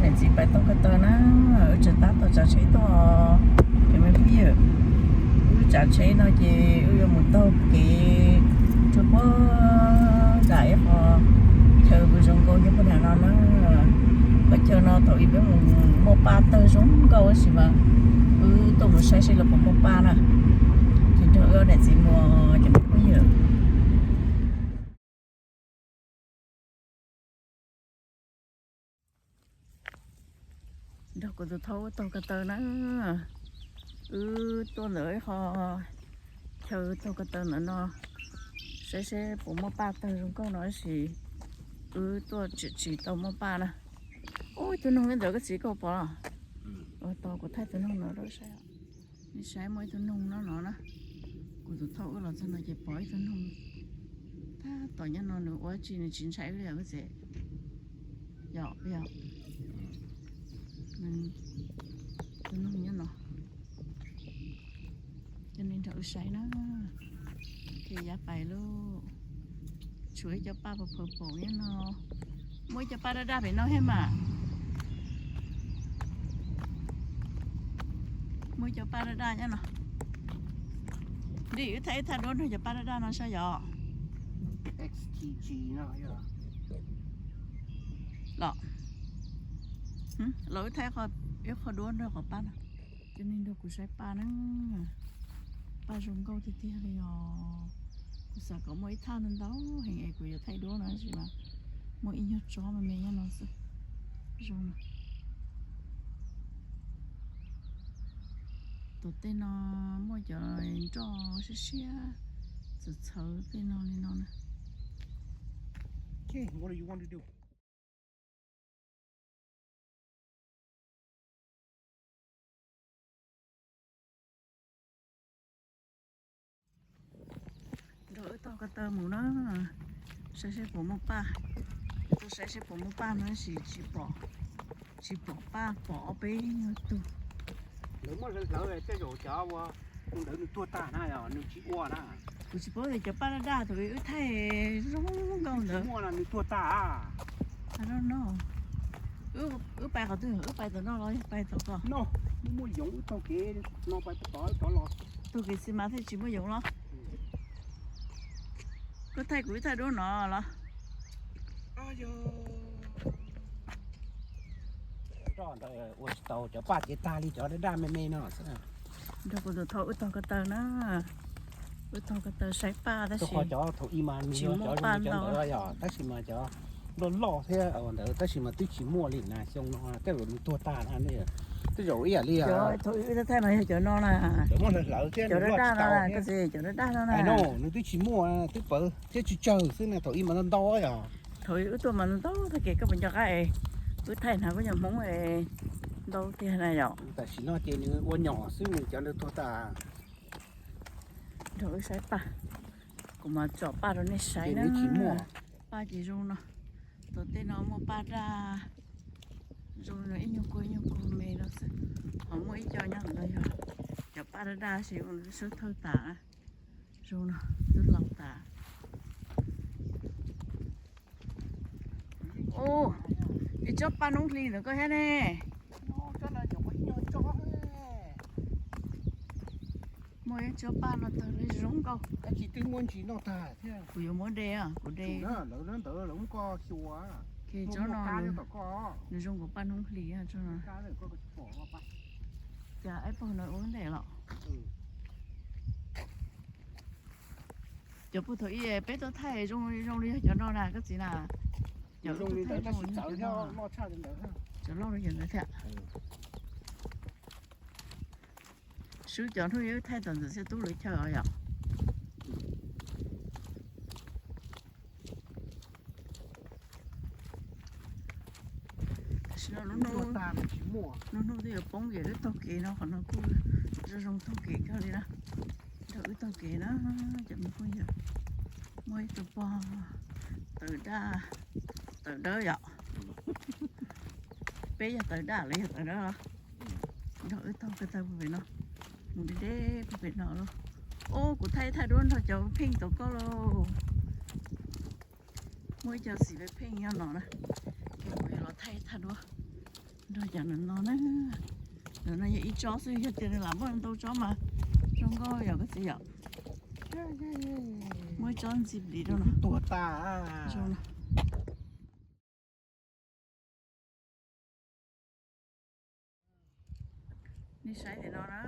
Niam txiv pais taug ko taw na, wb tseem tab tom tsav tsheb tuaj. Ces me phooj ywg, wb tsav tsheb no ces wb yuav mus taug kev rau puag nram ib qho chaw uas zoo nkauj nyob puag nram no na. Qhov chaw no thaum ub peb mus muaj paj tawg zoo nkauj tab sis mas wb tuaj mus saib seb lawv puas muaj paj na. Ces nrog wb niam txiv mus, cov me phooj ywg. Nrog kuv tus thauj wb taug ko taw na. Wb tuaj ntawm ib qho chaw taug ko taw ntawm no, saib seb puas muaj paj tawg zoo nkauj no tab sis wb tuaj tsis tau muaj paj na. Ub, ib tug noog ntawd koj txiv, koj pom los? Tos kuv thaij tus noog no rau saib. Nej saib, muaj ib tug noog no no na. Kuv tus thauj wb los txog no ces pom ib tug noog tab tom nyob no, nws ua dab tsi nws tsis ntshai wb li os koj txiv. Yog, yog. Tus noog nyob no. Coj nej nrog wb saib na. Ces yav pais lauj, tshuav ib co paj purple nyob no. Muaj ib co paj daj daj pem no thiab mas. Muaj ib co paj daj daj nyob no. Dib, wb thaij ib thaj duab nrog cov paj daj daj no saib yog. Los, los wb thaij ib qho duab nrog qhov paj no. Coj nej nrog kuv saib paj na. Paj zoo nkauj tiag tiag li os. Kuv xav kom muaj ib thaj ntau ntau heev es kuv yuav thaij duab no tab sis mas muaj ib nyuag tsob me me nyob no xwb. Zoo no. Tom tej no muaj cov nroj siab siab txawv txhawv tej no li no na. Nrog wb taug ko taw mus na, saib seb puas muaj paj. Tuaj saib seb puas muaj paj no tab sis tsis pom, tsis pom paj, pom ob peb nyuag tug. Lawv muab hlawv hlawv tej zaum cov ua ntawd nws tuag tag na, nws tsis ua na. Kuv tsis paub tias cov paj daj daj thaum wb thaij zoo nkauj ntawd muaj no nws tuag tag. No, wb pais qhov twg? Wb pais tom no los yog pais tom ko? No, muaj yoov wb taug kev no pais tom, tom los. Taug kev xi mas thiaj tsis muaj yoov los. Koj thaij kuv ib thaj duab no los. Ua tsis tau, cov paj ces tag li cov daj daj me me no xwb. Nrog kuv tus thauj wb taug ko taw na, wb taug ko taw saib paj tab sis cov thaum ub mas nws yog cov zoo li cov ntawd yog, tab sis mas cov loj loj thiab ntawd tab sis mas twb tsis muaj li na, xyoo no tej zaum nws tuag tag na, tej zaum ib yam li thaum ub wb thaij mas yog cov no na, cov muab hlawv hlawv thiab cov daj daj no, koj txiv, cov daj daj no na. Nws twb tsis muaj, twb pawv thiab tsawg tsawg xwb na, thaum ub mas ntau ntau yog. Thaum ub wb tuaj mas ntau ntau tag kis koj puas nco qab es wb thaij hnav kuj nyuag Hmoob ntau tiag na yom. Tam sim no ces nws ua nyom xwb, nws cov nws tuag tag. Nrog wb saib paj, kuv mam tsom paj rau nej saib na. Paj ces zoo no, tom tej no muaj paj daj, zoo no ib nyuag kua ib nyuag kua me no xwb. Ho muaj ib co nyob ntawd yog cov paj daj daj ces ua sub thawj tas. Zoo no, twb laus tas. Ub, ib tsob paj noob hli ntawd koj thiab ne. Muaj ib tsob paj no tawg li zoo nkauj. Kuv yuav muab de, kuv de. Tsob no nws zoo nkaus paj noob hli tsob no. Cas ib pag no ua ntev los. Cov puag thaum ub peb tuaj thaij zoo zoo li yog cov no na koj txiv na. Cov loj li cov ntawd thiab. Swb cov hnub wb thaij tom ntxawm Xiab Tub lawv chaw os yom. Tam sim no lub hnub twb yuav poob ces wb taug kev no, qhov no kuj zoo zoo taug kev kawg li na. Nrog wb taug kev na, cov me phooj ywg. Muaj ib tug pog tawv daj, tawv dawb yom. Peb yog tawv daj, lawv yog tawv dawb. Nrog wb taug ko taw puag pem no, mus deb deb puag pem no lauj. Ub, kuv thaij thaj duab nrog cov pheej tau koj lauj. Muaj ib co xim pheej nyob no na, ces kuv yuav los thaij thaj duab. Cov no na, cov no yog ib tsob xwb, yog tias nws lam muaj ntau tsob mas zoo nkauj yom koj txiv yom. Muaj ib tsob ntxim plis rau no. Tuag tas. Nej saib tim no na,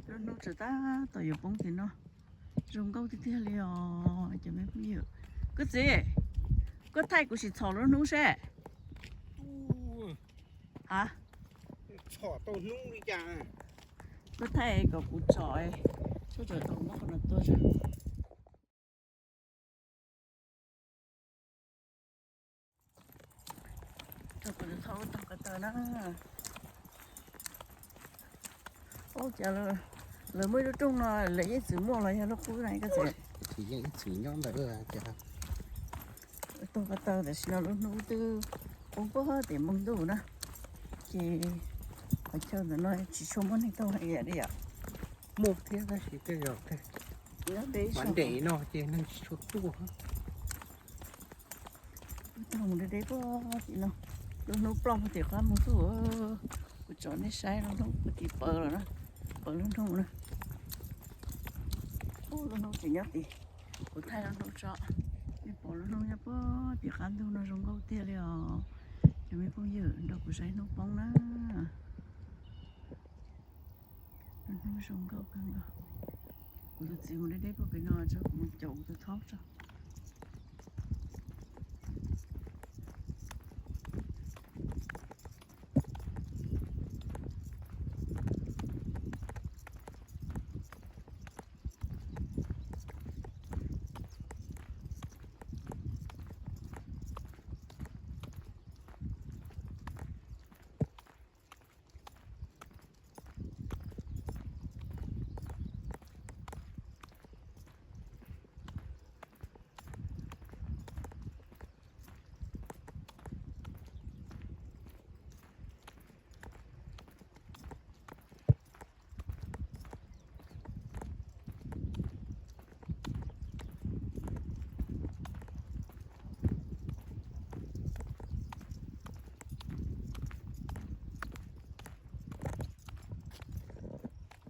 lub hnub tseem tab tom yuav poob tim no, zoo nkauj tiag tiag li os cov me phooj ywg. Koj txiv, koj thaij kuv sim txhom lub hnub seb. Ha, txhom tau hnub li cas? Koj thaij kom kuv tsom, koj tsom tau muab qhov no tua. Rau kuv thaij lub tog ko taw na. Ua cas lawv muaj ib lub rooj no lawv yeej txwm muaj los yog lub qub na koj txiv? Tsis yeej ib txwm nyob ntawd tias. Tog ko taw tam sim no lub hnub twb poob puag tim npoo ntuj na, ces qhov chaw ntawm no tsis tshua muaj neeg tuaj heev li yom. Muaj thiab tab sis tej zaum ntev no ces neeg tsis tshua tuaj. Mus deb deb puag tim no, lub hnub ploj puag tim qab mus xwb. Kuv tsom nej saib lub hnub puag tim paws lawm na, paws lub hnub na. Lub hnub tseem nyob tid, kuv thaij lub hnub tso. Nej pom lub hnub nyob puag tim qab ntug no zoo nkauj tiag li os. Cov me phooj ywg nrog kuv saib hnub poob na. Lub hnub zoo nkauj kawg nkaus. Kuv tus txiv mus deb deb puag pem no tso, kuv mus caum kuv tus thaub tso.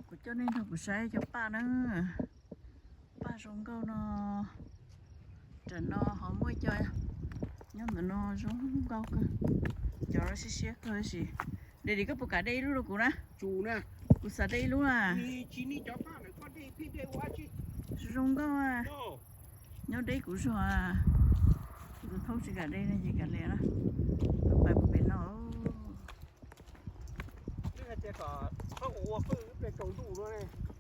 Kuv coj nej nrog kuv saib cov paj na. Paj zoo nkauj no. Tam no ho muaj cov nyob ntawm no zoo nkauj kawg. Cov no siab siab kawg sis. Daddy, koj puas kam de ib lub rau kuv na? Kuv xav de ib lub na. Zoo nkauj. Nyob deb kuv zog. Kuv tus thaub tsis kam de ne ces kam le na. Pais pem no.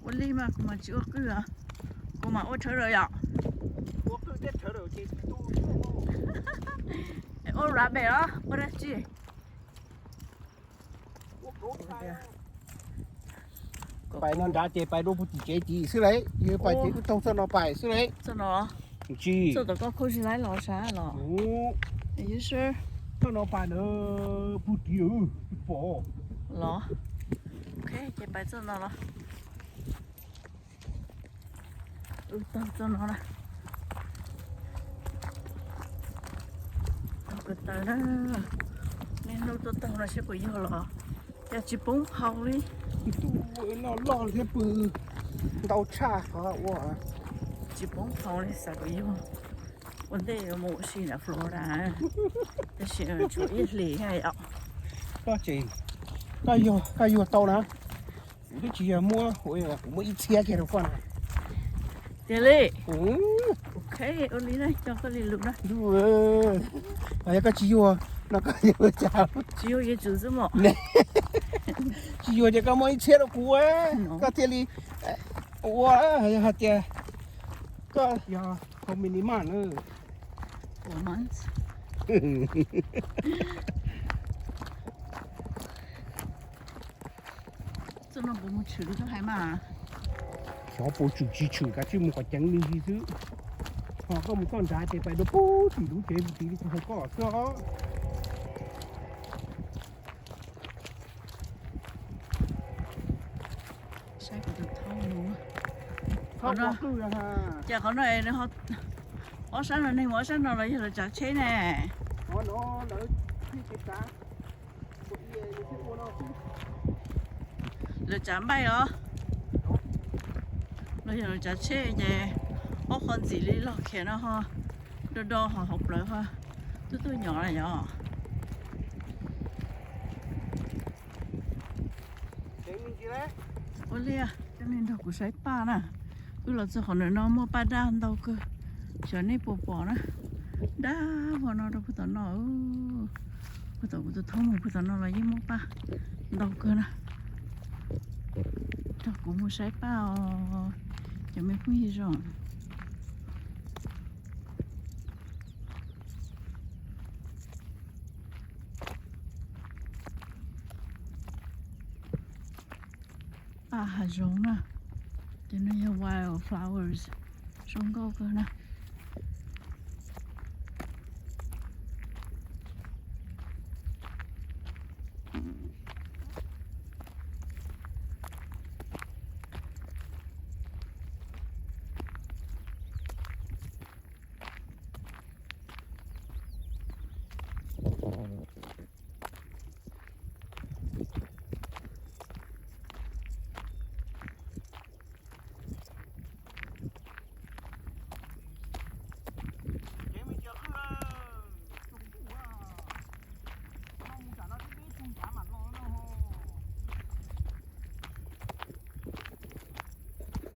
Ua li mas kuv mas tsis ua qwj os. Kuv mas ua tshawv daws yom. Ua rabbit los ua dab tsi? Pais no nrad ces pais dua puag tim tsev tid xwb lauj, yog pais ces taug txoj no pais xwb lauj. Txoj no, txoj tom koj khuj si laib los sab los. Txoj no pais ntawd puag tid pom los. Ces pais txoj no los. Taug txoj no na. Taug ko taw na. Niaj hnub tuaj taug no saib puas yog los. Cas tsis poob phau li. Ntuj, noj loj thiab pw ntau tshaj qhov ua. Tsis poob phau li xav kom yog. Ua ntej yuav mus ua si nram Florida, tab sis tshuav ib hlis yom. Koj tseem, koj yuag, koj yuag tau na. Kuv twb tsis yog muab, kuv muab ib txhiab kiag rau koj na. Tiag li. Ok, ua li na, coj koj li lus na. Ntuj, yog koj tsis yuag no koj yuav ua cas? Tsis yuag yuav tsum xwb mos. Tsis yuag ces koj muab ib txhiab rau kuv, koj thiaj li ua, yog hais tias koj yog how many months na? Four months. Txoj no puas mus tshwm li koj hais mas? Xyov puas tshwm tsis tshwm, kav tsij mus kom ceev me ntsis xwb. Ho koj mus txoj nrad ces pais dua puag tim lub tsev puag tim li kuv hais koj xwb os. Saib kuv tus thaub mus. Qhov no, ces qhov no ob sab no neeg mus ob sab no los yog lawv tsav tsheb ne? Qhov no lawv tsheb tsav. Lawv tsav npaij os, los yog lawv tsav tsheb ces ob qho ntxim li log khiav no ho do do ho hauv plawv ho tub tuaj nyom na yom. Ua li, coj nej nrog kuv saib paj na. Wb los txog qhov ntawm no muaj paj daj ntau kawg, xyov nej puas pom na. Daj vog no rau puag tom no. Puag tom kuv tus thoob mus puag tom no los yeej muaj paj ntau kawg na. Nrog kuv mus saib paj os cov me phooj ywg zoo. Paj hav zoov na, ces no yog wild flowers, zoo nkauj kawg na.